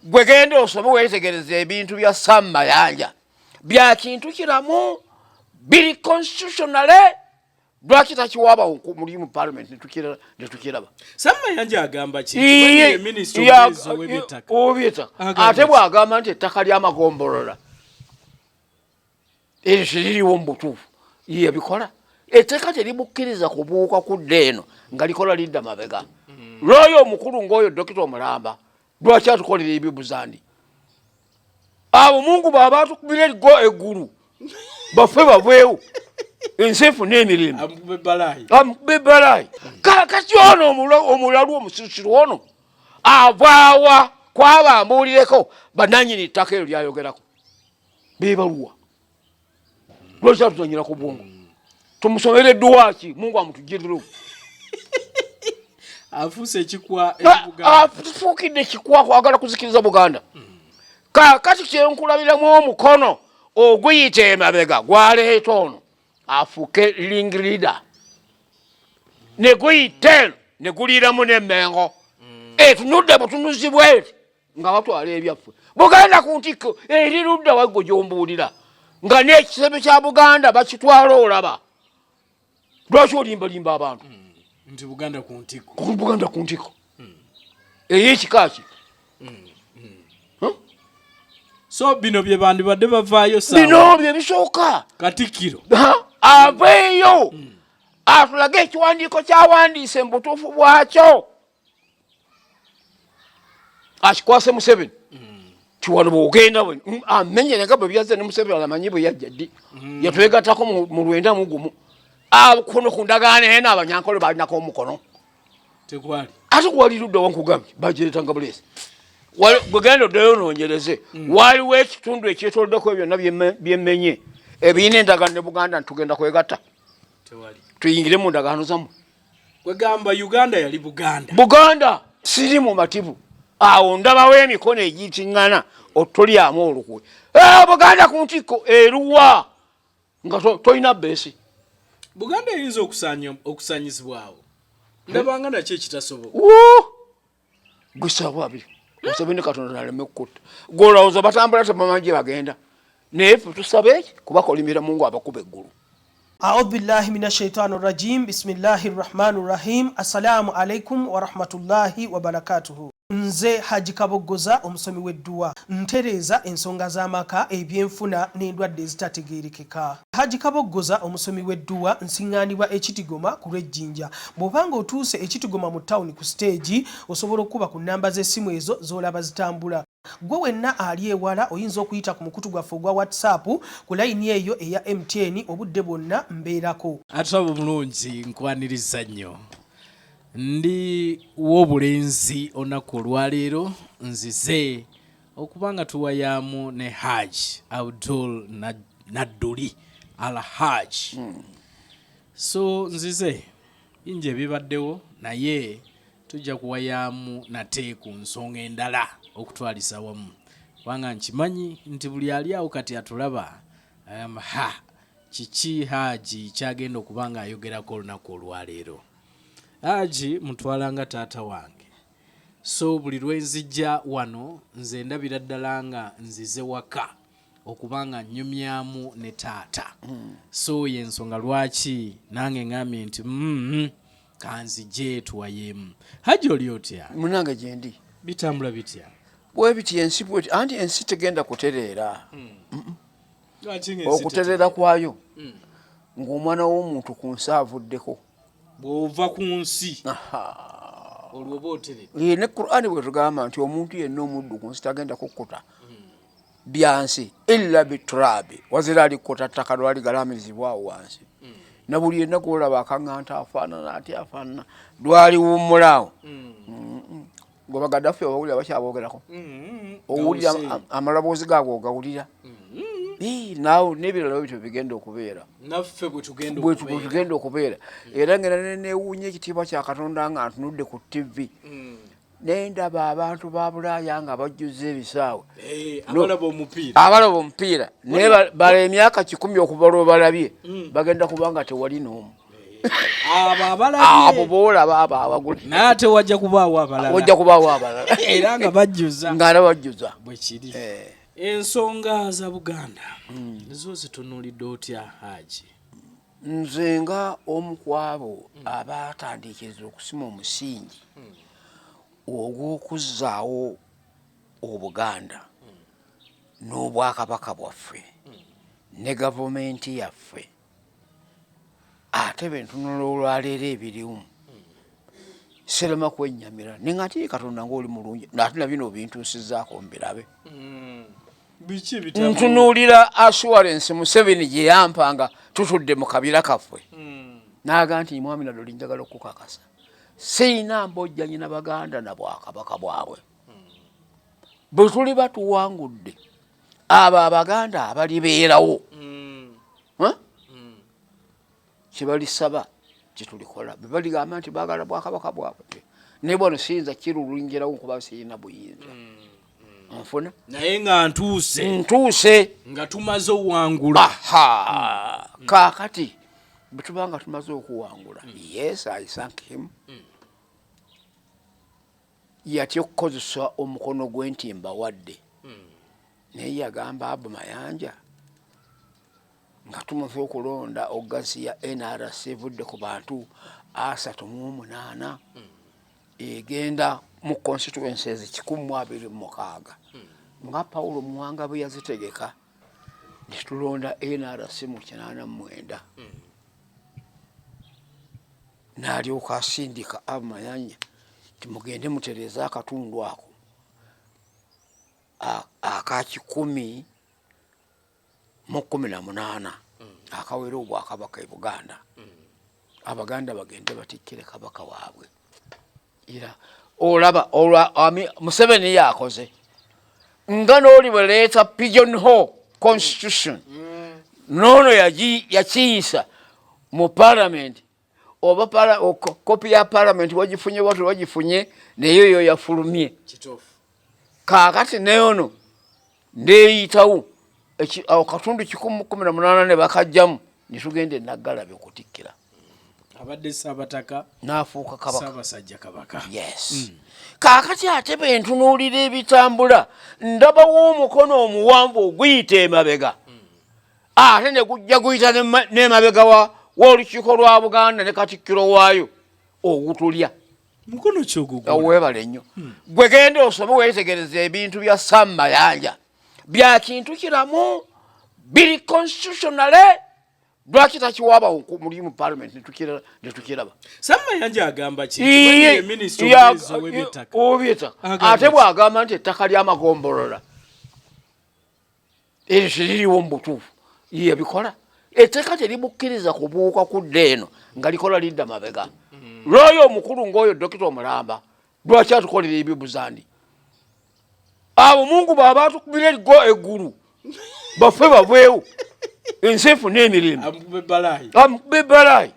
Gwe genda osome weetegereza ebintu bya Sam Mayanja bya kintu kiramu, biri constitutionally. Lwaki takiwaba muli mu parliament netukiraba? Sam Mayanja agamba ki? Ow'ebyettaka. Ate bw'agamba nti ettaka ly'amagombolola eryo teririwo mu butuufu, yebikola. Etteeka terimukkiriza kubuuka kudda eno nga likola lidda mabega. Lwoyo omukulu ng'oyo dokita omulamba, lwaki atukolera ebibuzandi abo? Mungu bw'aba atukubira erigo eggulu, bafe baveewo, ensi efune emirembe. Amukube balayi. Kakati ono omulalu omusirusiru ono avaawa kwaba mbuulireko bananyini ttaka eryo lyayogerako bebaluwa? Lwaki atuzanyira ku bwongo? Tumusomere edduwa ki? Mungu amutugirirewo. Afuuse ekikwa. Afuukidde ekikwa kwagala kuzikiriza Buganda. Kakati kyenkulabiramu omukono oguyita emabega gwaleeta ono afuuke ring leader, ne guyita eno ne guliiramu n'emmengo etunudde butunuzi bweti nga batwala ebyaffe. Buganda ku ntikko eri ludda waggo gyombuulira nga n'ekisebe kya Buganda bakitwala? Olaba lwaki olimbalimba abantu? Nti Buganda ku ntikko. Buganda ku ntikko ey'ekika ki? So bino bye bandibadde bavaayo. Bino bye bisooka. Katikkiro aveeyo atulage ekiwandiiko kyawandiise mu butuufu bwakyo, akikwase Museveni. Tiwano bwogenda amenye nga bwe byazze ne Museveni amanyi bwe yajja ddi. Yatwegattako mu 91. Kuno ku ndagaano eno Abanyankole balinako omukono? Tekwali. Ate kwali ludda wankugambye bagireetanga buleesi. Gwe genda oddeyo onoonyereze. Waliwo ekitundu ekyetooloddeko ebyo byonna byemmenye ebirina endagaano ne Buganda nti tugenda kwegatta tuyingire mu ndagaano zammwe? Kwegamba Uganda yali Buganda. Buganda siri mu mativu awo, ndabawo emikono egitiŋŋana otulyamu olukwe. Buganda ku ntikko eruwa nga tolina beesi? Buganda eyinza okusanyizibwawo, ndabanga nakyo ekitasoboka. Gusaba abiri osabe ne Katonda naleme kukutta. Golowooza batambula tebamanyi gye bagenda, naye ffe tusabe eki kubakolimira Mungu abakuba eggulu. Audhu billahi min ashaitani rajim, bismillahi rahmani rahim. Assalamu alaikum warahmatullahi wabarakatuhu. Nze Haji Kaboggoza, omusomi w'edduwa, ntereeza ensonga z'amaka, ebyenfuna n'endwadde ezitategeerekeka. Haji Kaboggoza, omusomi w'edduwa, nsiŋŋaanibwa Ekitigoma ku lw'Ejjinja. Bw'oba ng'otuuse Ekitigoma mu ttawuni ku siteegi, osobola okukuba ku nnamba z'essimu ezo z'olaba zitambula. Ggwe wenna ali ewala oyinza okuyita ku mukutu gwaffe ogwa WhatsApp ku layini eyo eya MTN, obudde bwonna mbeerako. Atulaba omulungi, nkwaniriza nnyo. Ndi w'obulenzi olunaku olwaleero nzize okuba nga tuwayaamu ne Haj Abdul Nadduli Al Haj. So nzize bingi ebibaddewo, naye tujja kuwayaamu nate ku nsonga endala okutwalisa wamu, kubanga nkimanyi nti buli ali awo kati atulaba agamba, "Ha, kiki Haji kyagenda okuba nga ayogerako olunaku olwaleero?" Haji mutwala nga taata wange, so buli lwenzijja wano nze ndabira ddala nga nzize waka okuba nga nnyumyamu ne taata. So yensonga lwaki nange ngambye nti kanzije tuwayeemu. Haji, oli otya? Munange, gyendi. Bitambula bitya? Bwebiti ensi bweti, anti ensi tegenda kutereera. Okutereera kwayo ng'omwana w'omuntu ku nsi avuddeko. Bw'ova ku nsi olwo oba oteredde. Ne Qur'ani bwe tugamba nti omuntu yenna omuddu ku nsi tagenda kukkuta byansi illa biturabi, wazira alikkuta ttaka lwaligalamirizibwawo wansi. Na buli yenna gwolaba akaŋŋanta afaanana ati afaanana lwaliwummulaawo. Gwe Bagaddafi obawulira bakyabogerako? Owulira amaloboozi gaabwe, ogawulira naawe n'ebirala bityo bigenda okubeera. Naffe bwe tugenda. Bwe tugenda okubeera. Era ngenda newuunya ekitiibwa kya Katonda nga ntunudde ku TV nendaba abantu ba Bulaaya nga bajjuza ebisaawe. Abalaba omupiira. Abalaba omupiira, naye bala emyaka 100 okuva lwe balabye, bagenda kuba nga tewali n'omu. Abo abalabye. Abo boolaba abo abagula. Naye ate wajja kubaawo abalala. Wajja kubaawo abalala. Era nga bajjuza. Nga era bajjuza. Bwe kiri. Eh. Ensonga za Buganda zo zitunuulidde otya, Haji? Nze nga omu ku abo abaatandikiriza okusima omusingi ogw'okuzzaawo Obuganda n'Obwakabaka bwaffe ne gavumenti yaffe, ate bwe ntunula olwaleero ebirimu sirema kwennyamira nenga nti Katonda ng'oli mulungi, ate na bino obintuusizzaako mbirabe. Biki ebitabu? Ntunuulira assurance Museveni gye yampa nga tutudde mu kabira kaffe, n'aga nti mwami Nadduli, njagala okukakasa sirina mbojjanyi na Baganda na bwakabaka bwabwe. Bwe tuliba tuwangudde, abo Abaganda abalibeerawo kyebalisaba kyetulikola. Bwe baligamba nti baagala bwakabaka bwabwe, naye bwano siyinza kirulungirawo kuba sirina buyinza. Nfuna Naye nga ntuuse. Ntuuse. Nga tumaze owangula. Aha, kaakati bwe tuba nga tumaze okuwangula, yes, I thank him. Yatya okukozesa omukono gwe nti mbawadde, naye yagamba Abu Mayanja nga tumaze okulonda ogaziya NRC evudde ku bantu 38 egenda mu constituencies 126, nga Paulo Muwanga bwe yazitegeka netulonda NRC mu 89, n'alyoka asindika Abu Mayanja nti mugende mutereeze akatundu ako aka 118 akawera obwakabaka e Buganda, Abaganda bagende batikkire kabaka waabwe. Era olaba olwa Museveni yakoze nga n'oli bwe leeta pigeon hole constitution, noono yakiyisa mu parliament, oba kopi ya parliament wagifunye oba tewagifunye, naye yo yafulumye. Kaakati neono ndeeyitawo akatundu 118 ne bakajjamu netugenda enaggalabi okutikkira. Abadde Saabataka. N'afuuka kabaka. Ssaabasajja Kabaka. Yes. Kaakati ate bwe ntunuulira ebitambula, ndabawo omukono omuwanvu oguyita emabega, ate ne gujja guyita n'emabega w'olukiiko lwa Buganda ne katikkiro waayo ogutulya. Mukono kyogugula. Weebale nnyo. Gwe genda osome weetegereza ebintu bya Sam Mayanja bya kintu kiramu biri constitutionally. Lwaki takiwaabawo muli mu parliament netukiraba? Sam Mayanja agamba ki? Minisita omubeezi ow'ebyettaka. Ow'ebyettaka. Agamba Ate ki? Bw'agamba nti ettaka ly'amagombolola eryo teririwo mu butuufu, yebikola. Etteeka terimukkiriza kubuuka kudda eno nga likola lidda mabega. Lwoyo omukulu ng'oyo dokita omulamba, lwaki atukolera ebibuzandi? Abo Mungu bw'aba atukubira erigo eggulu bafe baveewo, ensi efune emirembe. Amukube balaayi. Amukube balaayi.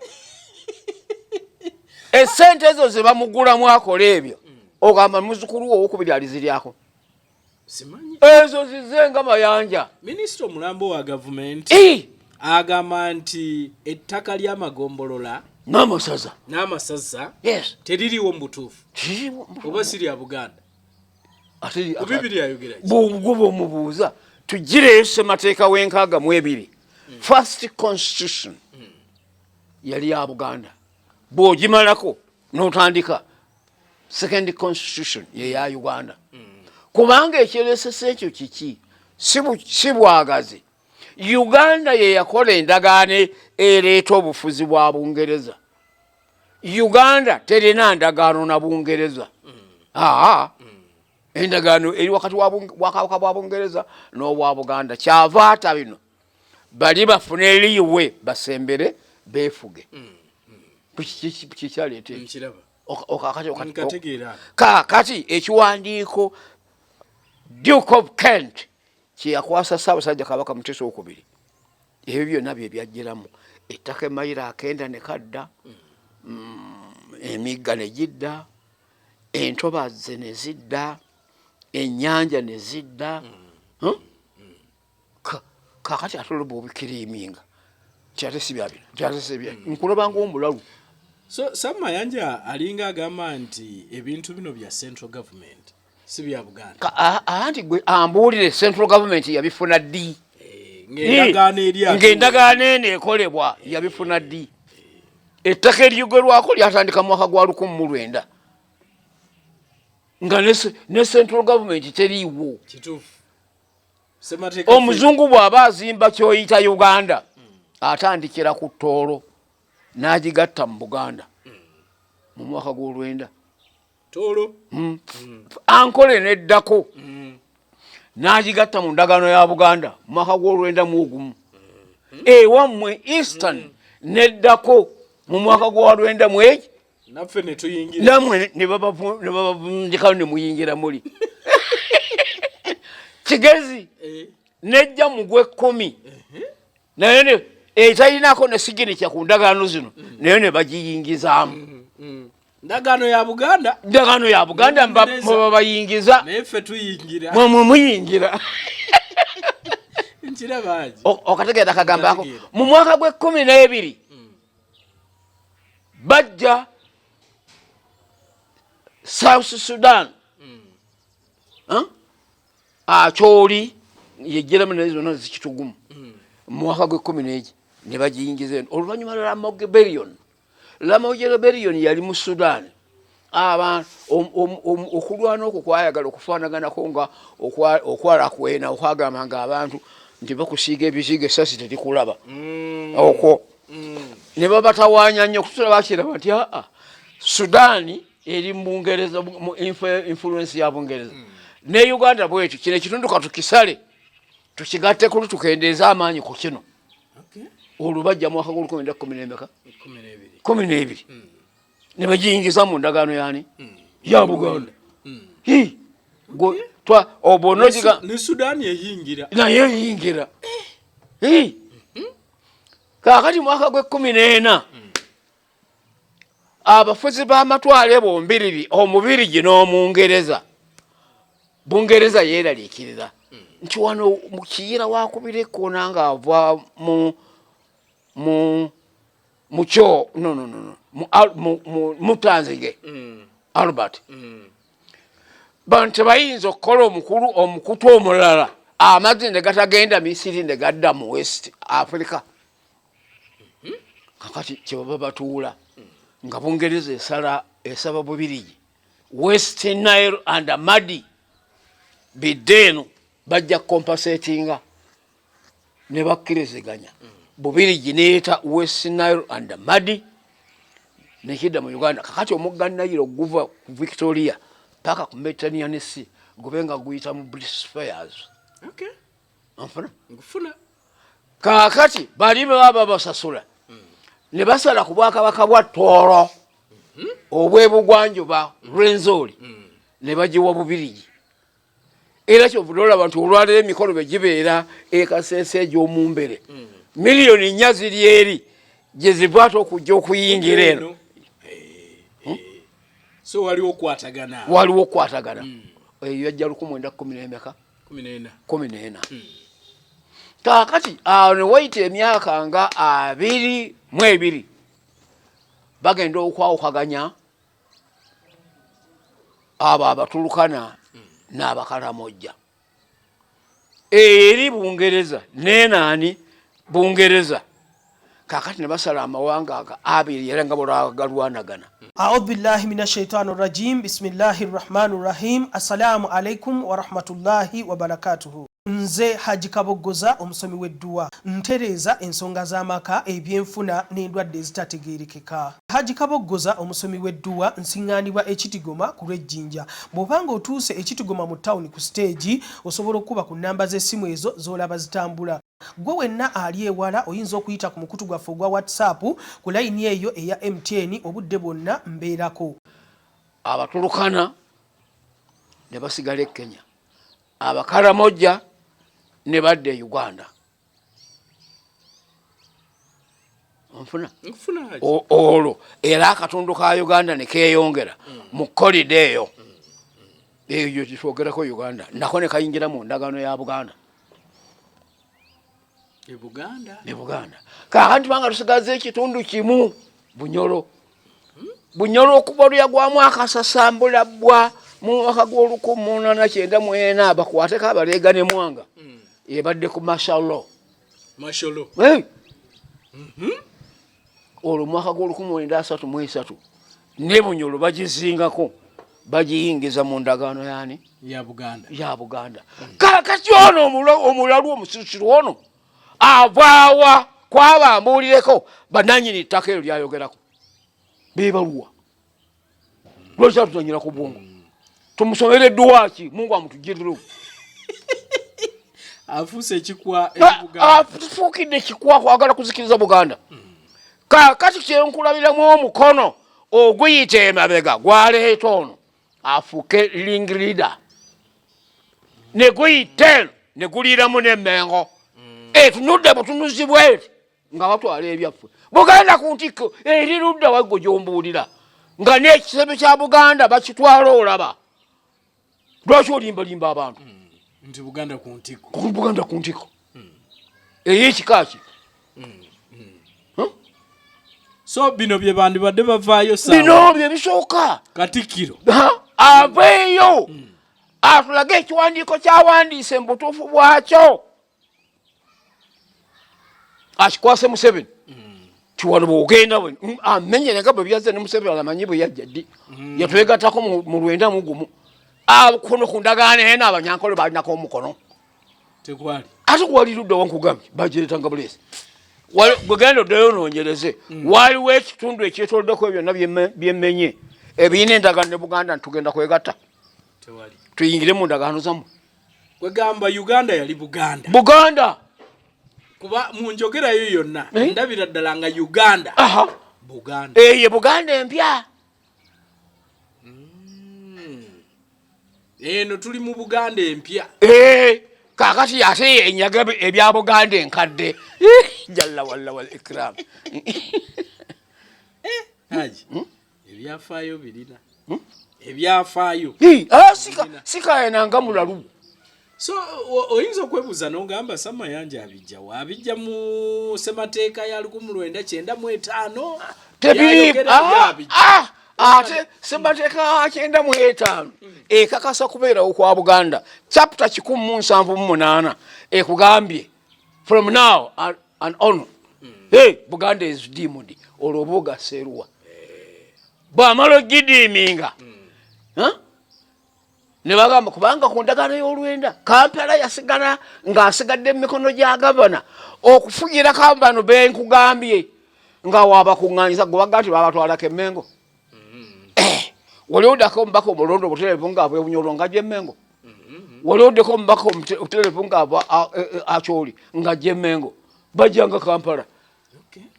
Esente ezo ze bamugulamu akola ebyo, ogamba muzukulu wo owokubiri aliziryako? Simanyi. Ezo zize nga Mayanja. Minisita omulambo wa gavumenti agamba nti ettaka ly'amagombolola n'amasaza n'amasaza yes teririwo mu butuufu. Teririwo. Oba si lya Buganda. Ate Ku bibiri ayogera ki? Bwe bwomubuuza, tugireyo ssemateeka w'62, first constitution yali ya Buganda. Bw'ogimalako n'otandika second constitution ye ya Uganda, kubanga ekiresesa ekyo kiki? Si bwagazi. Uganda ye yakola endagaano ereeta obufuzi bwa Bungereza. Uganda terina ndagaano na Bungereza. Aa, endagaano eri wakati wa bwakabaka bwa Bungereza n'obwa Buganda. Kyava ata bino bali bafune liiwe basembere beefuge. Kikyaleeta ekyo. Nkiraba. Nkategeera. Nkategeera. Kaakati ekiwandiiko Duke of Kent kyeyakwasa Ssaabasajja Kabaka Muteesa Owokubiri, ebyo byonna bye byajjiramu ettaka emayiro akenda ne kadda, emigga ne gidda, entobazze ne zidda, ennyanja ne zidda. Huh? Kaakati ate olwo bw'obikiriiminga. Ti ate si bya bino, ti ate si bya nkulaba ng'omulalu. So Sam Mayanja alinga agamba nti ebintu bino bya central government, si bya Buganda. Anti gwe ambuulire, central government yabifuna ddi? Ng'endagaano eri ate Ng'endagaano eno ekolebwa yabifuna ddi? Ettaka eryogerwako lyatandika mu mwaka gwa 1900 nga ne central government teriiwo. Kituufu. Ssemateeka Omuzungu bw'aba azimba kyoyita Uganda, atandikira ku Tooro n'agigatta mu Buganda mu mwaka gw'olwenda. Tooro. Ankole neddako n'agigatta mu ndagaano ya Buganda mu mwaka gw'olwenda mu ogumu. Ewammwe Eastern neddako mu mwaka gwa 91. Naffe ne tuyingira. Namwe ne babavundikayo ne muyingira muli Kigezi. Nejja mu gw'ekkumi naye etalinako ne signature ku ndagaano zino, naye ne bagiyingizaamu. Ndagaano ya Buganda. Ndagaano ya Buganda. Bungereza. Mwe babayingiza. Naye ffe tuyingira. Mwemwe muyingira. Nkirabaagi. Okategeera kagambako? Nkategeera. Mu mwaka gw'e12 bajja South Sudan. Huh? Acholi yejjeramu naye zonna zikitugumu mu mwaka gw'e11 ne bagiyingiza eno oluvannyuma lwa Lamog Rebellion. Lamog Rebellion yali mu Sudan. Okulwana okwo kwayagala okufaanaganako nga okwalakwena okwagamba nga abantu nti bakusiiga ebizigo, essasi terikulaba. Okwo ne babatawaanya nnyo okutusula bakiraba nti aa, Sudaani eri mu Bungereza, mu influence ya Bungereza, ne Uganda bwetyo. Kino ekitundu katukisale tukigatte kulu tukendeeze amaanyi ku kino. Olwo bajja mwaka gw'olukumi nda kumi n'emeka? 12. 12 ne bagiyingiza mu ndagaano yani ya Buganda. Hi! Obwo onogiga. Ne Sudaani eyingira. Naye eyingira. Hi! Kaakati mwaka gw'e14 abafuzi b'amatwale bombiriri, Omubirigi n'Omungereza, Bungereza yeeraliikirira nti wano mu Kiyira wakubira ekkoona ng'ava mu mukyo no no no no mu, mu, mu, Mutanzige Albert, bantu tebayinza okukola omukulu omukutu omulala amazzi ne gatagenda Misiri ne gadda mu West Africa. Kakati kyebaba batuula nga Bungereza esala esaba Bubirigi West Nile and Madi bidde eno, bajja compensatinga ne bakkiriziganya. Bubirigi neeta West Nile and Madi nekidda mu Uganda. Kakati omugga Nile oguva ku Victoria paka ku Mediterranean Sea gube nga guyita mu British spheres. Onfuna? Nkufuna. Kaakati bali baba babasasula ne basala ku bwakabaka bwa Tooro obwebugwanjuba Rwenzori ne bagiwa Bubirigi. Era kyovudde olaba nti olwaleero emikolo bwe gibeera ekaseesa egy'omumbere, 4 miliyoni ziri eri gye ziva ate okujja okuyingira eno. So waliwo okukwatagana. Waliwo okukwatagana. Eyo yajja lukumi mwenda kumi n'emeka? 14. 14. Kaakati awo ne wayita emyaka nga 22 bagenda okwawukaganya abo Abatulukana n'Abakalamojja eri Bungereza nenaani Bungereza. Kakati ne basala amawanga aga abiri era nga bwalwagalwanagana. Audhu billahi min ashaitani rajim, bismillahi rrahmani rrahim. Assalamu alaikum warahmatullahi wabarakatuhu. Nze Haji Kaboggoza, omusomi w'edduwa, ntereeza ensonga z'amaka, ebyenfuna n'endwadde ezitategeerekeka. Haji Kaboggoza, omusomi w'edduwa, nsiŋŋaanibwa Ekitigoma ku lw'Ejjinja. Bw'obanga otuuse Ekitigoma mu tawuni ku siteegi, osobola okukuba ku nnamba z'essimu ezo z'olaba zitambula. Gwe wenna ali ewala oyinza okuyita ku mukutu gwaffe ogwa WhatsApp ku layini eyo eya MTN, obudde bwonna mbeerako. Abatulukana ne basigala e Kenya, Abakaramojja ne badda e Uganda. Onfuna? Nkufuna, Haji. Olwo era akatundu ka Uganda ne keeyongera mu corridor eyo eyo gitwogerako Uganda, nako ne kayingira mu ndagaano ya Buganda. E Buganda. Ne Buganda. Kaakati tubanga tusigaza ekitundu kimu Bunyoro. Bunyoro okuva lwe yagwamu akasasambula bbwa mu mwaka gw'olukumi mu munaana kyenda mu ena bakwateko abaleega ne Mwanga. Ebadde ku martial law. Martial law. Hey. Olwo mwaka gw'olukumi mwenda asatu mu esatu ne Bunyoro bagizingako bagiyingiza mu ndagaano yaani? Ya Buganda. Ya Buganda. Kaakati ono omulalu omusirusiru ono avaawa kwaba ambuulireko bannannyini ttaka eryo lyayogerako bebaluwa. Lwaki atuzanyira ku bwongo? Tumusomere edduwa ki? Mungu amutugirirewo. Afuuse ekikwa eri Buganda. Afuukidde ekikwa kwagala kuzikiriza Buganda. Kaakati kyenkulabiramu omukono oguyita emabega gwaleeta ono afuuke ring leader ne guyita eno ne guliiramu n'emmengo etunudde butunuzi bweti nga batwala ebyaffe. Buganda ku ntikko eri ludda waggo gy'ombuulira nga n'ekisebe kya Buganda bakitwala olaba. Lwaki olimbalimba abantu? Nti Buganda ku ntikko. Ku Buganda ku ntikko. Ey'ekika ki? So bino bye bandibadde bavaayo saawa. Bino bye bisooka. Katikkiro. Aveeyo. Atulage ekiwandiiko ky'awandiise mu butuufu bwakyo. Akikwase Museveni. Ti wano bw'ogenda bwe, amenye nga bwe byazze ne Museveni amanyi bwe yajja ddi. Yatwegattako mu lwenda mu gumu. Kuno ku ndagaano eno Abanyankole balinako omukono. Tekwali. Ate kwali ludda wa nkugambye, bagireetanga buleesi. Gwe genda oddeyo onoonyereze. Waliwo ekitundu ekyetooloddeko ebyo byonna byemmenye ebirina endagaano ne Buganda nti tugenda kwegatta. Tewali. Tuyingire mu ndagaano zammwe. Kwegamba Uganda yali Buganda. Buganda. Kuba mu njogerayo yonna, ndabira ddala nga Uganda. Buganda. Ye Buganda empya. Eno tuli mu Buganda empya. Kaakati ate enyaga ebya Buganda enkadde. Jalla walla wal ikram. Haji, ebyafaayo birina. Ebyafaayo. Hey, sika nga mulalu. So, oyinza okwebuuza n'ogamba Ssemayanja abijja wa? Abijja mu ssemateeka ya lukumi lwenda kyenda mu etaano. Tebiri, Yayogera byabijja. Ate ssemateeka ya kyenda mu etaano ekakasa kubeerawo kwa Buganda. Chapter kikumi mu nsanvu mu munaana ekugambye from now and on. Hey, Buganda is deemed. Olwo oba ogaseeruwa. Bw'amala ogidiiminga. Huh? Ne bagamba kubanga ku ndagaano y'olwenda Kampala yasigala ng'asigadde mu mikono gya gavana okufugirako bano be nkugambye nga wabakuŋŋaanyiza gwe bagamba nti babatwalako Emmengo. Wali oddako omubaka omulondo obutereevu ng'ava e Bunyoro ng'ajja Emmengo? Wali oddeko omubaka obutereevu ng'ava Acholi ng'ajja Emmengo? Bajjanga Kampala.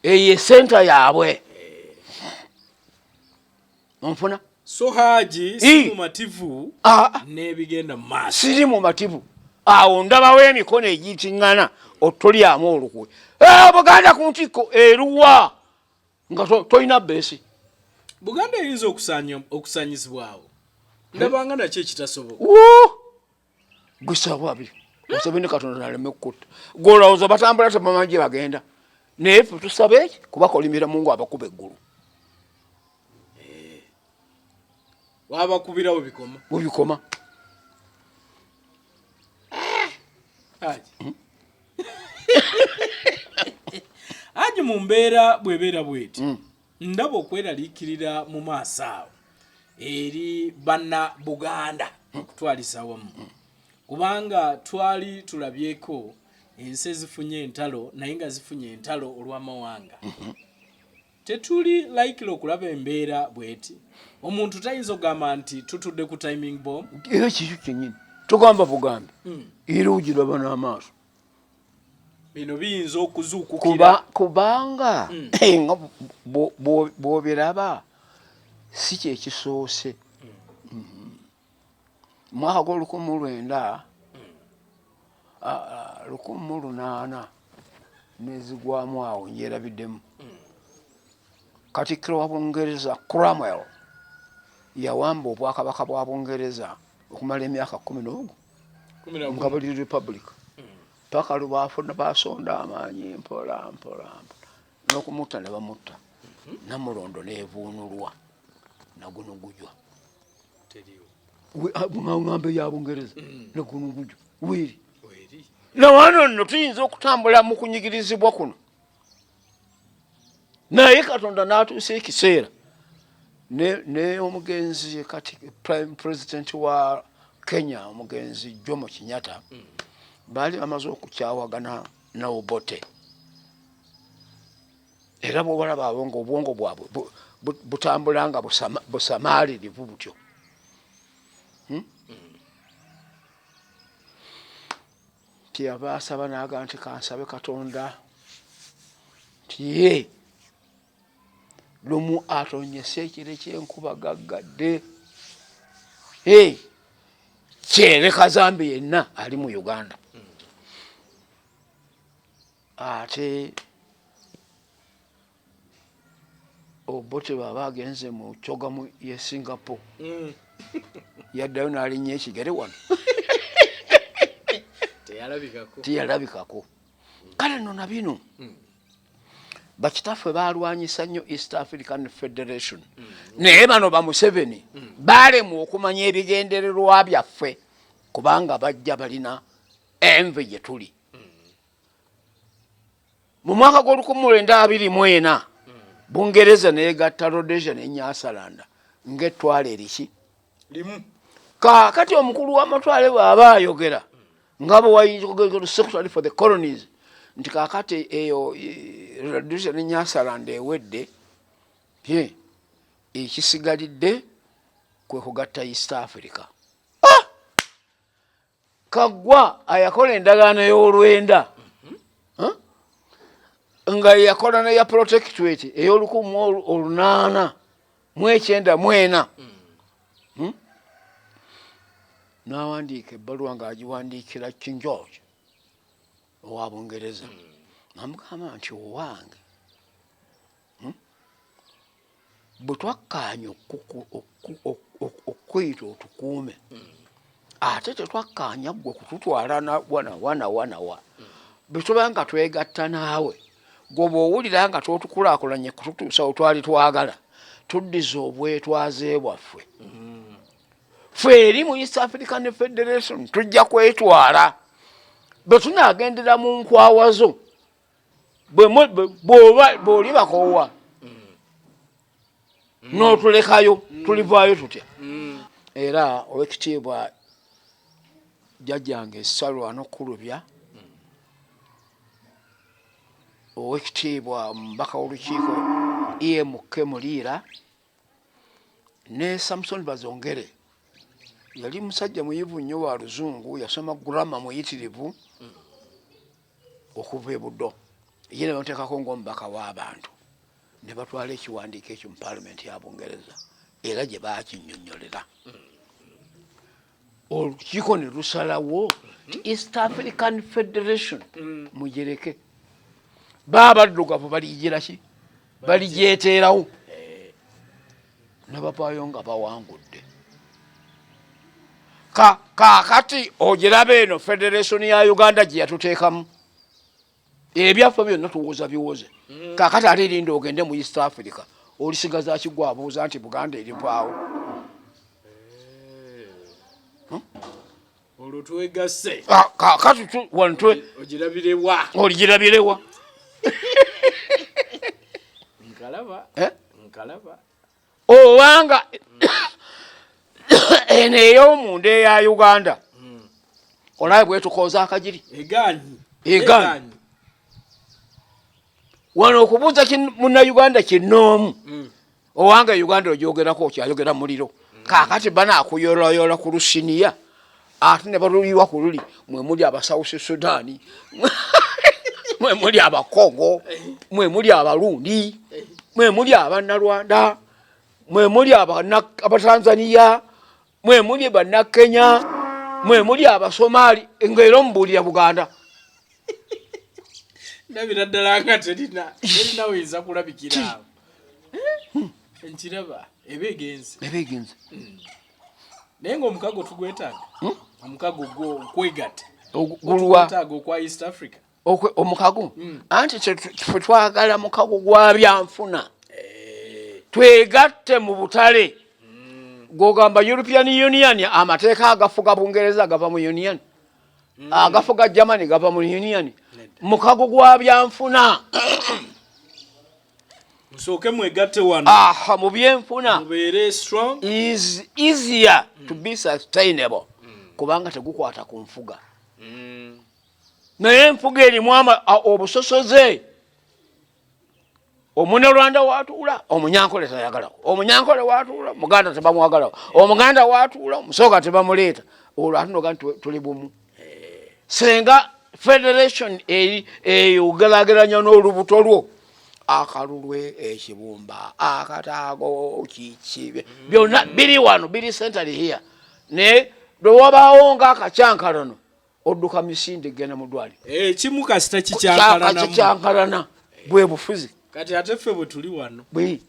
Eyo esenta yaabwe. Onfuna? So Haji, si mumativu n'ebigenda mu maaso. Siri mumativu. Awo ndabawo emikono egiyitiŋŋana otulyamu olukwe. Buganda ku ntikko eruwa nga tolina bbeesi. Buganda eyinza okusaanyizibwawo. Ndabanga nakyo ekitasoboka. Gusaba abiri. Osabe ne Katonda naleme kukutta. Gw'olowooza batambula tebamanyi gye bagenda. Naye ffe tusabe eki kubakolimira Mungu abakuba eggulu. Wabakubira we bikoma. We bikoma. Haji. Haji mu mbeera bw'ebeera bw'eti. Ndaba okweraliikirira mu maaso awo eri banna Buganda okutwaliza awamu. Kubanga twali tulabyeko ensi ezifunye entalo naye nga zifunye entalo olw'amawanga. Tetuli likely okulaba embeera bw'eti. Omuntu tayinza okugamba nti tutudde ku timing bomb. Era kikyo kyennyini. Togamba bugambi. Era ogiraba n'amaaso. Bino biyinza okuzuukukira. Kubanga nga bw'obiraba si kye kisoose. Mwaka gw'olukumi mu lwenda, lukumi mu lunaana n'ezigwamu awo ngyerabiddemu. Katikkiro wa Bungereza Cromwell yawamba obwakabaka bwa Bungereza okumala emyaka 10 nga buli Republic. Paka lwebafuna basonda amaanyi mpola mpola mpola n'okumutta ne bamutta. Namulondo nevuunulwa nagunugujwa ŋambe ya Bungereza nagunugujwa weri. Nawano nno tuyinza okutambula mu kunyigirizibwa kuno, naye Katonda n'atuusa ekiseera ne omugenzi kati prime president wa Kenya, omugenzi Jomo Kenyatta, baali bamaze okukyawagana na Obote. Era bwobalaba abo nga obwongo bwabwe butambula nga busamaalirivu butyo. Kyeyava asaba n'agamba nti kansabe Katonda nti ye lumu atonyese ekire ky'enkuba gaggadde kyere kazambi yenna ali mu Uganda. Ate Obote bw'aba agenze mu kyogamu ye Singapore, yaddayo n'alinnya ekigere wano teyalabikako. Kale nno na bino bakitaffe balwanyisa nnyo East African Federation, naye bano ba Museveni baalemwa okumanya ebigendererwa byaffe, kubanga bajja balina enve gye tuli. Mu mwaka gw'olukumi lwenda abiri mu ena, Bungereza neegatta Rhodesia ne Nyasaland ng'ettwala eriki limu. Kaakati omukulu w'amatwale bw'aba ayogera nga bwe wayinza Secretary for the Colonies nti kaakati eyo Rhodesia ne Nyasaland ewedde, ye ekisigalidde kwe kugatta East Africa. Ah! Kaggwa ayakola endagaano y'olwenda nga yakola neya protectorate ey'olukumi olunaana mu ekyenda mu ena, N'awandiika ebbaluwa ng'agiwandiikira King George owa Bungereza, namugamba nti owange, Bwe twakkaanya okukuyita otukuume, ate tetwakkaanya ggwe kututwala wanawa. Bwe tuba nga twegatta naawe, gwe bw'owulira nga totukulaakulanye kututuusa we twali twagala, tuddiza obwetwaze bwaffe. Ffe eri mu East African Federation tujja kwetwala. Bwe tunaagendera mu nkwawazo, bw'oli bakoowa n'otulekayo, tulivaayo tutya? Era owekitiibwa jjajjange Essalwa n'Okulubya, owekitiibwa omubaka w'olukiiko Emk Muliira ne Samson Bazongere, yali musajja muyivu nnyo wa Luzungu, yasoma grammar muyitirivu okuva e Buddo, ye ne bamuteekako ng'omubaka w'abantu, ne batwala ekiwandiiko ekyo mu Paalamenti ya Bungereza, era gye baakinnyonnyolera olukiiko ne lusalawo nti East African Federation mugireke, baabaddugavu baligira ki, baligyeteerawo, ne bavaayo nga bawangudde. Kaakati ogiraba eno federation ya Uganda gye yatuteekamu, ebyaffe byonna tuwoza biwoze. Kaakati ate erinda ogende mu East Africa, olisigaza kigwa abuuza nti Buganda erivaawo. Olwo twegasse. Kaakati wano ogirabirewa? Oligirabirewa? Nkalaba. Eh? Nkalaba. Obanga eno ey'omunda eya Uganda olabe bwetukooza akagiri. Eganyi. Eganyi. Wano okubuuza Munnayuganda kinnoomu, owanga Uganda ogyogerako okyayogera muliro. Kaakati banakuyolayola ku lusiniya, ate ne baluliwa ku luli mwe muli Abasouth Sudan, mwe muli Abakongo, mwe muli Abarundi, mwe muli Abannarwanda, mwe muli Abatanzania, mwe muli Bannakenya, mwe muli Abasomaali, ngaera omubuulira Buganda. Ndabira ddala nga terina weyinza kulabikira awo. Nkiraba eba egenze. Eba egenze. Naye ngaomukago tugwetaaga, omukago gwo okwegatta. Gulwa Ogwa East Africa. Omukago anti ffe twagala mukago gwa byanfuna, twegatte mu butale. Gwogamba European Union, amateeka agafuga Bungereza gava mu union, agafuga Germany gava mu union. Mukago gwa byanfuna. Musooke mwegatte wano. Aha, mu byenfuna. Mubeere strong. Is easier to be sustainable kubanga tegukwata ku nfuga. Naye enfuga erimu obusosoze. Omunyarwanda watuula, Omunyankole tayagalawo. Omunyankole watuula, Muganda tebamwagalawo. Omuganda watuula, Omusoga tebamuleeta. Olwo ate noga nti tuli bumu. Senga federation eri eyo ogerageranya n'olubuto lwo, akalulwe, ekibumba, akataago, kiki, byonna biri wano, biri centered here. Naye lwewabaawo nga akacyankalano, odduka misinde genda mu ddwaliro. Ekimu kasita kikyankalanamu. Kikyankalana, bwe bufuzi. Kati ate ffe bwe tuli wano, Bwe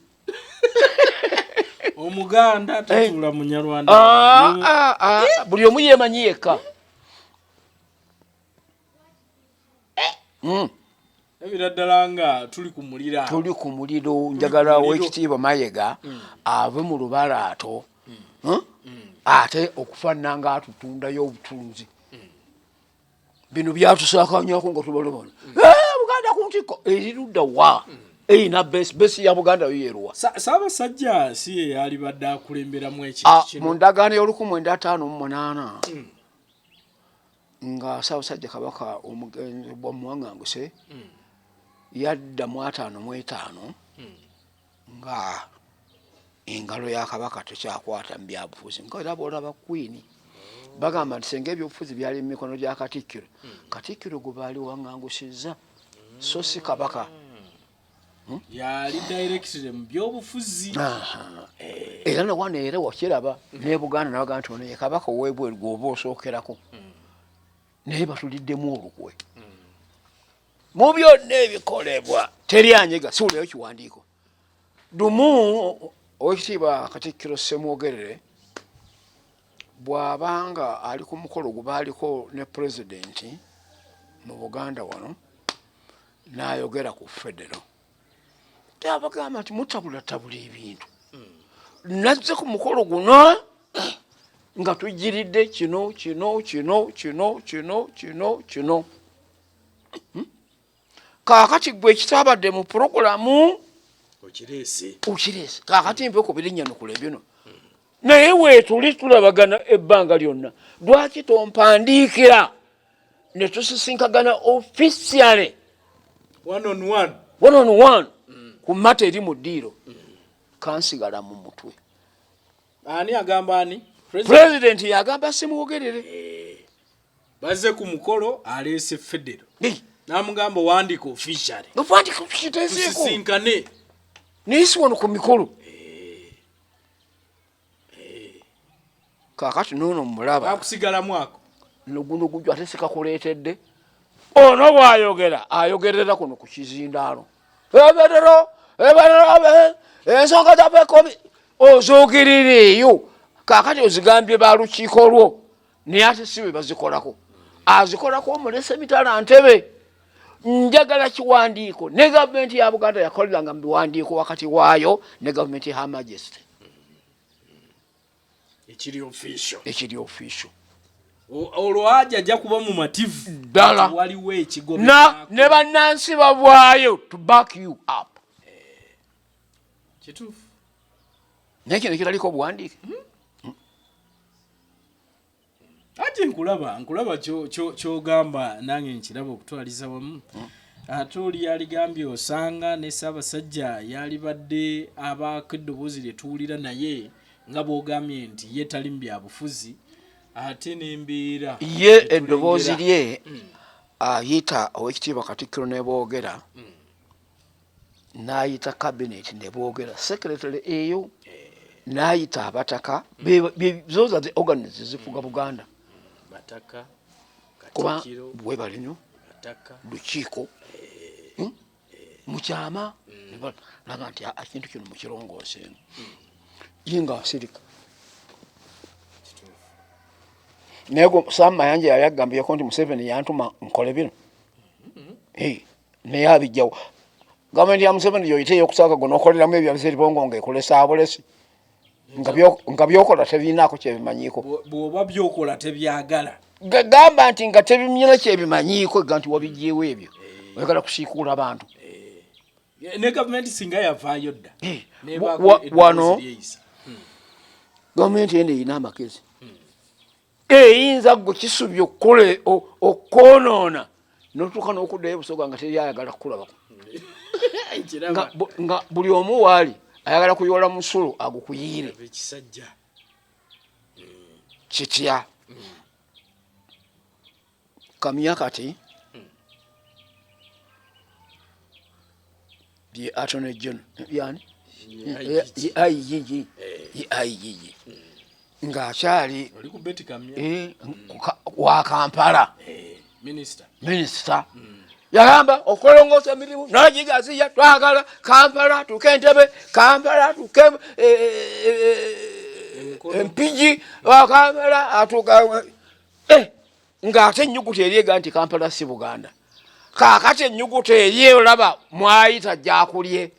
Omuganda tatuula Munyarwanda. Ah, ah, ah, buli omu yeemanyi yekka. Ebira ddala nga tuli ku muliro. Tuli ku muliro. Njagala Owekitiibwa Mayega ave mu lubalaato. Ate okufaanana nga atutundayo obutunzi, bino byatusakanyako nga tubalabana. Buganda ku ntikko erirudda wa? Erina base ya Buganda yo yeruwa? Ssaabasajja si ye yalibadde akulemberamu ekintu kino? Mu ndagaano y'o1958 nga Ssaabasajja Kabaka omugenzi bwamuwaŋŋanguse yadda mu 55, nga engalo ya Kabaka tekyakwata mu byabufuzi, nga era bwolaba Queen bagamba nti senga ebyobufuzi byali mu mikono gya Katikkiro, Katikkiro gwe baali waŋŋangusizza, so si Kabaka. Yali directly mu byobufuzi. Era nawano era wakiraba ne Buganda nabaga nti ono ye Kabaka ow'ebweru gwoba osookerako, naye batuliddemu olukwe mu byonna ebikolebwa. Teri anyega, siwulirayo kiwandiiko. Lumu Owekitiibwa Katikkiro Ssemwogerere bw'abanga ali ku mukolo gwe baaliko ne Pulezidenti mu Buganda wano, n'ayogera ku federo, abagamba nti mutabulatabula ebintu. Nazze ku mukolo guno nga tugiridde kino, kino, kino, kino, kino, kino, kino. Kaakati gwe ekitabadde mu puroguramu okireese. Okireese. Kaakati nve ku birinnya nukula bino, naye weetuli tulabagana ebbanga lyonna, lwaki tompandiikira ne tusisinkagana officially? One on one. One on one ku mata eri mu ddiiro, kansigala mu mutwe. Ani agamba ani? Pulezidenti yagamba Simwogerere. Bazze ku mukolo, aleese federo, n'amugamba owandiika officially. Kiteeseeko. Tusisinkane. Naye si wano ku mikolo. Kaakati noono mulaba. Bakusigalamu ako. Noguno gujjo ate sikakuleetedde. Ono bw'ayogera ayogerera kuno ku kizindaalo, eberero eberero, ensonga zaffe ozoogerera eyo. Kaakati ozigambye ba lukiiko lwo, naye ate si bwe bazikolako. Azikolako omulese mitala ntebe. Njagala kiwandiiko. Ne gavumenti ya Buganda yakoleranga mu biwandiiko wakati waayo ne gavumenti Her Majesty. Ekiri official. Ekiri official. Olwo aja ajja kuba mumativu. Ddala. Nti waliwo ekigo. Na ne bannansi bavaayo to back you up. Kituufu. Naye kino ekiraliko obuwandiike. Ati nkulaba kyogamba, nange nkiraba okutwaliza wamu. Ate oli yaligambye osanga ne Ssaabasajja yalibadde abaako eddoboozi lye tuwulira, naye nga bw'ogambye nti ye tali mu byabufuzi, ate n'embeera ye eddoboozi lye ayita Owekitiibwa Katikkiro ne boogera, n'ayita cabinet ne boogera, secretary eyo n'ayita abataka. Those are the organs ezifuga Buganda. Bataka. Kuba Katikkiro. Webale nnyo. Bataka. Lukiiko. Mukyama ne balaga nti, "Ah, ekintu kino mukirongooseemu." Ye nga asirika. Naye Sam Mayanja yali agambyeko nti Museveni yantuma nkole bino, naye abijjawo. Gavumenti ya Museveni yoyita eyokusaaga gwe nokoleramu ebyabisiribongo nga ekulesa bulesi, nga byokola tebirinaako kyebimanyiiko. Bwoba byokola tebyagala, gamba nti nga tebimyina kyebimanyiiko, ga nti wabijjeewo ebyo, oyagala kusiikuula abantu. Ne gavumenti singa yavaayo dda. Wano gavumenti eno erina amagezi, eyinza gwe Kisubi okukole okwonoona notuuka n'okuddayo Busoga nga teri ayagala kukulabako, nga buli omu waali ayagala kuyoola musulo agukuyiire. Kitya Kamya kati ye Attorney General yani ye IGG, ye IGG ng'akyali wa Kampala, minisita, yagamba okulongoosa emirimu nagigaziya, twagala Kampala tuke Entebe, Kampala tuke Empigi, Kampala atuka ng'ate ennyukuta eri ega nti Kampala si Buganda. Kaakati ennyukuta eri olaba mwayita gyakulye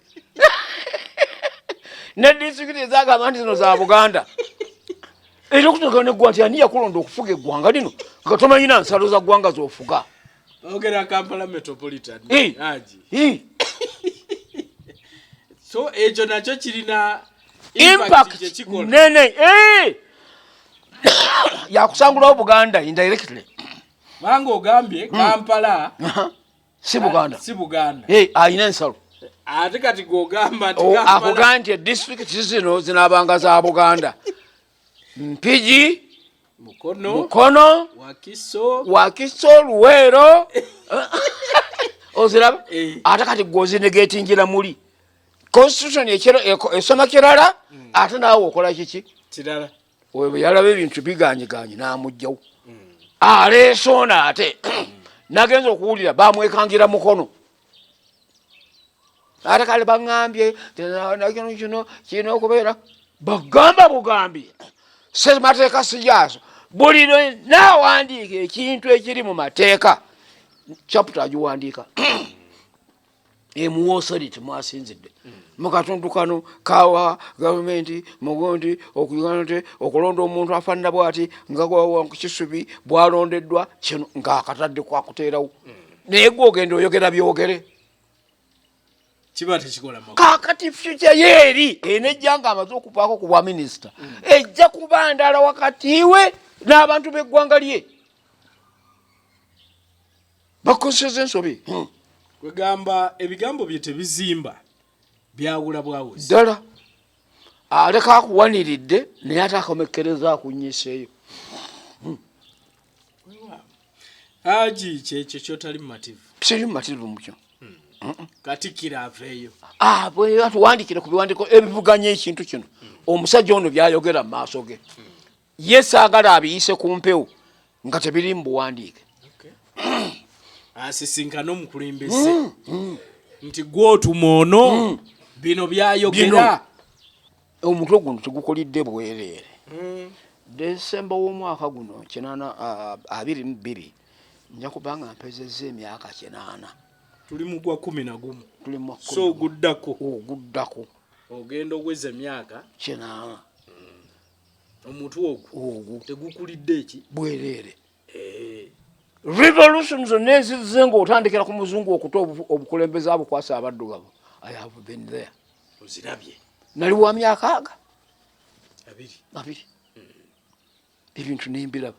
ne disitulikiti ezagamba nti zino za Buganda, era okutuuka neggwa nti ani yakulonda okufuga eggwanga lino nga tomanyina nsalo za ggwanga zofuga? Ogera Kampala Metropolitan. Haji, so ekyo nakyo kirina impact nene yakusangulawo Buganda indirectly. Banga ogambye Kampala si Buganda. Si Buganda. Ayina ensalo. Ate kati gogamba nti akugamba nti disitulikiti zino zinaabanga za Buganda: Mpigi, Mukono, Mukono, Wakiso, Wakiso, Luweero. Oziraba? Ate kati gwozinegetingira muli constitution esoma kirala, ate naawe okola kiki? Kirala. Bwe yalaba ebintu biganyiganye n'amugjawo, aleese ono. Ate nagenza okuwulira bamwekangira Mukono, ate kale baŋŋambye kino kino kirina okubeera bagamba bugambi semateeka sijaaso. Buli naawandiika ekintu ekiri mu mateeka, chapter agiwandiika emuwa authority mwasinzidde mu katundu kano kawa gavumenti mugundi okugante okulonda omuntu afaanana bwati nga Kisubi bwalondeddwa kino ng'akatadde kwakuteerawo, naye gwe ogenda oyogera byogere. Kiba tekikola makulu. Kakati future yeeri enejja nga amaze okuvaako ku bwa minisita, ejja kuba ndala wakati we n'abantu b'eggwanga lye bakozeseza ensobi. Kwegamba ebigambo bye tebizimba, byawula bwawuzi. Ddala aleka akuwaniridde, naye ate akomekkereza akunyiseeyo. Haji, kyekyo kyotali mumativu? Siri mumativu mukyo. Katikkiro aveeyo. Atuwandikire ku biwandiiko ebivuganya ekintu kino, omusajja ono byayogera mu maaso ge. Ye saagala abiyise ku mpewo nga tebiri mu buwandiike. Asisinkane omukulembeze nti gwotuma ono bino byayogera. Omutwe guno tegukolidde bwereere. Desemba w'omwaka guno 822 nja kuba nga mpezezza emyaka 80. Tuli mu gwa 11. Tuli mu So oguddako. Oguddako. Ogenda ogweza emyaka 80. Omutwe ogwo ogwo tegukulidde eki? Bwereere. Revolution zonna ezizze ng'otandikira ku muzungu okuta obukulembeze abukwasa abaddugavu, I have been there. Ozirabye. Nali wa myaka aga 20. 20, ebintu nembiraba.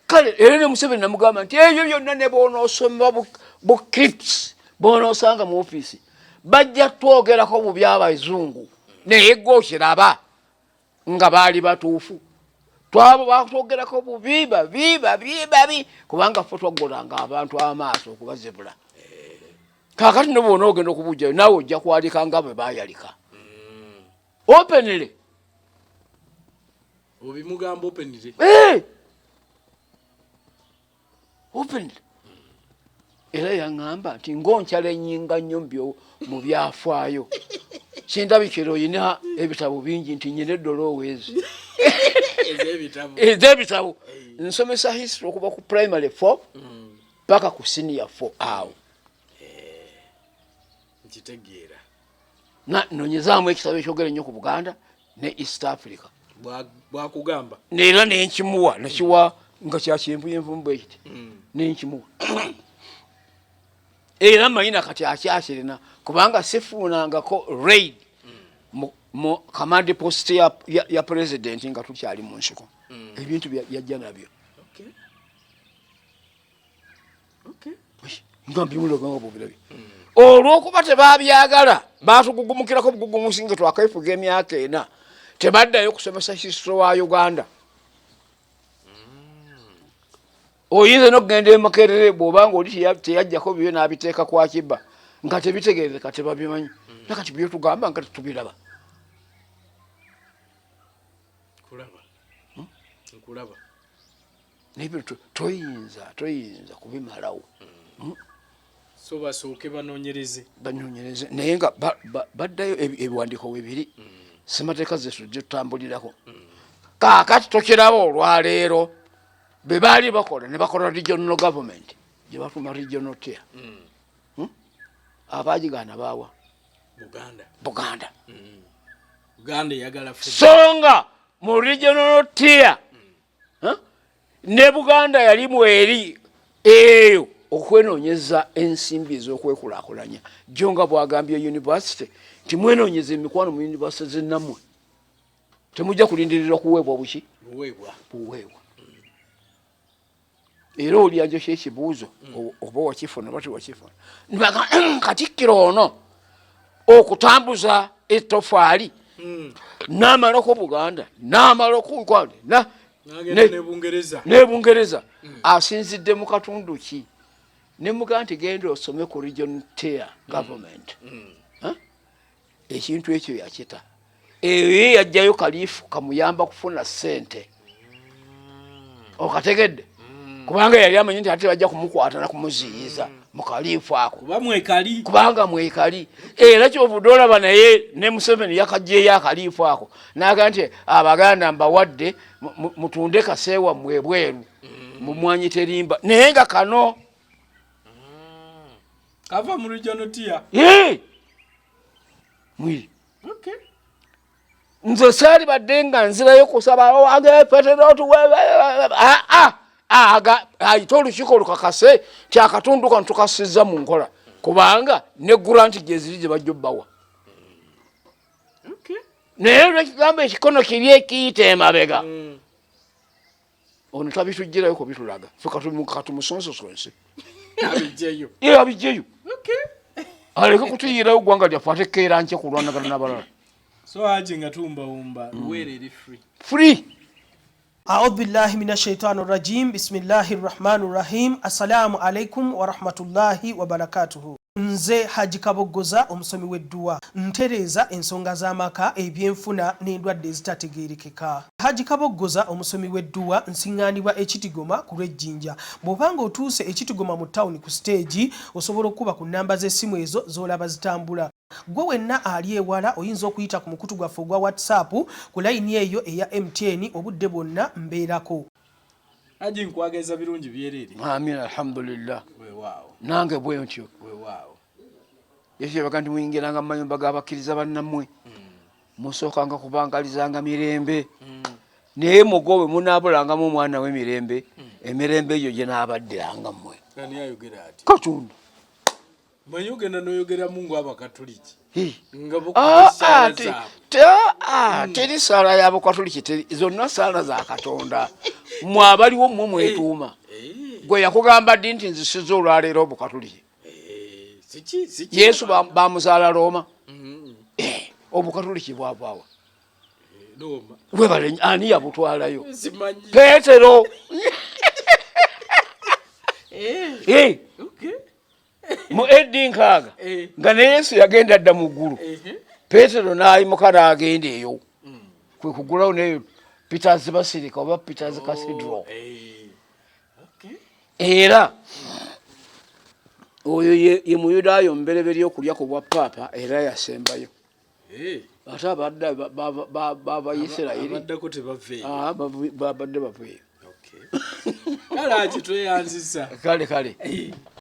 Kale era ne Museveni namugamba nti ebyo byonna ne bwonoosoma bu clips bwonoosanga mu ofiisi, bajja twogerako bubi abazungu, naye gwe okiraba nga baali batuufu. Twabo batwogerako bubi, babi babi babi, kubanga ffe twaggulanga abantu amaaso okubazibula. Kakati ne bwona ogenda okubujjayo, naawe ojja kwalika nga bwe bayalika openly. Obimugamba openly. Openly. Era yaŋŋamba nti ng'onkyala enyinga nnyo mu byafaayo, kindabikira oyina ebitabo bingi, nti nyina eddoloowo ezi ez'ebitabo. Ez'ebitabo. Nsomesa history okuva ku primary 4 paka ku senior 4 awo. Nkitegeera. Nonyezaamu ekitabo ekyogera ennyo ku Buganda ne East Africa. Bwakugamba. Neera nenkimuwa, nakiwa nga kyakyenvuyenvu bwe kiti. Nenkimuwa. Era mayina kati akyakirina kubanga sifuunangako raid mu command post ya president nga tukyali mu nsiko. Ebintu yajja nabyo. Nga mbimuloga nga bw'obirabye. Olw'okuba tebabyagala, baatugugumukirako bugugumusi nga twakaifuga emyaka 4, tebaddayo kusomesa history wa Uganda. Oyinza n'okugenda e Makerere bw'oba ng'oli teyajjako bibyo n'abiteeka kwa Kiba nga tebitegeereka, tebabimanyi. Nakati byotugamba nga tetubiraba. Nkulaba. Naye bino toyinza kubimalawo. So basooke banoonyereze. Banoonyereze naye nga baddayo ebiwandiiko webiri. Ssemateeka zetu gyetutambulirako. Kaakati tokiraba olwaleero be baali bakola ne bakola regional government gye batuma regional tier. Abaagigaana baawa Buganda. Buganda. Buganda eyagala so nga mu regional tier ne Buganda yali mweri eyo okwenoonyeza ensimbi ez'okwekulaakulanya. Jjo nga bw'agambye university nti mwenoonyeza emikwano mu university zinnammwe, temujja kulindirira kuweebwa buki? Buweebwa. Buweebwa. Era oli ajja ekibuuzo oba wakifuna oba tewakifuna. Katikkiro ono okutambuza ettofaali n'amalako Buganda, n'amalako Uganda, ne Bungereza, asinzidde mu katundu ki? Ne mugamba nti genda osome ku region tier government. Ekintu ekyo yakita. Eyo ye yajjayo kaliifu kamuyamba kufuna ssente. Okategedde? Kubanga yali amanyi nti ate bajja kumukwata na kumuziyiza mu kaliifu ako. Kuba mwekali. Mwekali. Era kyovudde olaba naye ne Museveni yakajjeeyo akaliifu ako. N'agamba nti Abaganda mbawadde mutunde kaseewa mmwe ebweru. Mumwanyi terimba. Naye nga kano. Kava mu regional tier. Mwiri. Nze saali badde nga nzirayo kusaba wange petero tuwe ayite olukiiko lukakase nti akatundu kano tukasizza mu nkola kubanga ne grant gye ziri gye bajja obbawa. Naye olw'ekigambo ekikono kiri ekiyita emabega ono tabitugirayo kubitulaga ffe katumusonsosonse abijjeyo aleke kutuyirayo ggwanga lyaffe ate keera nkye kulwanagana n'abalala. So Haji nga tuwumbawumba Luweero eri free. Free. A'udhu billahi minash shaitani rajim. Bismillahir rahmanir rahim. Assalamu alaikum wa rahmatullahi wa barakatuhu. Nze Haji Kaboggoza omusomi w'edduwa, ntereeza ensonga z'amaka, ebyenfuna n'endwadde ezitategeerekeka. Haji Kaboggoza omusomi w'edduwa nsiŋŋaanibwa e Kitigoma ku lw'Ejjinja. Bw'obanga otuuse e Kitigoma mu ttawuni ku siteegi, osobola okukuba ku nnamba z'essimu ezo z'olaba zitambula. Gwe wenna ali ewala oyinza okuyita ku mukutu gwaffe ogwa WhatsApp ku layini eyo eya MTN obudde bwonna mbeerako. Haji nkwagaliza birungi byereere. Amin, alhamdulillah. Weewaawo. Nange bwe ntyo. Weewaawo. Yesu yabaga nti muyingiranga mu mayumba g'abakkiriza bannammwe. Musookanga kubangalizanga mirembe. Naye mugo bwe munaabulangamu omwana w'emirembe, emirembe egyo gye naabaddiranga mmwe. Ani ayogera ati? Katonda. Manyi ogenda n'oyogeramu ng'Abakatuliki. Nga bokuba ssaala zaabwe. Teri ssaala y'Abakatuliki, teri, zonna ssaala za Katonda. Mmwe abaliwo mmwe mwetuuma. Gwe yakugamba ddi nti nzisizza olwaleero Obukatuliki? Yesu bamuzaala Rooma. Obukatuliki bwavaawa? Webale, ani yabutwalayo? Petero. Mu AD 60 nga ne Yesu yagenda dda mu ggulu. Petero n'ayimuka n'agenda eyo. Kwe kugulawo n'eyo Peter's Basilica oba Peter's Cathedral. Era oyo ye Muyudaaya omubereberye okulya ku bwa Paapa era yasembayo. Ate abadde bava Isirayiri. Abaddako tebaveeyo. Babadde baveeyo. Kale akitweyanzisa. Kale kale.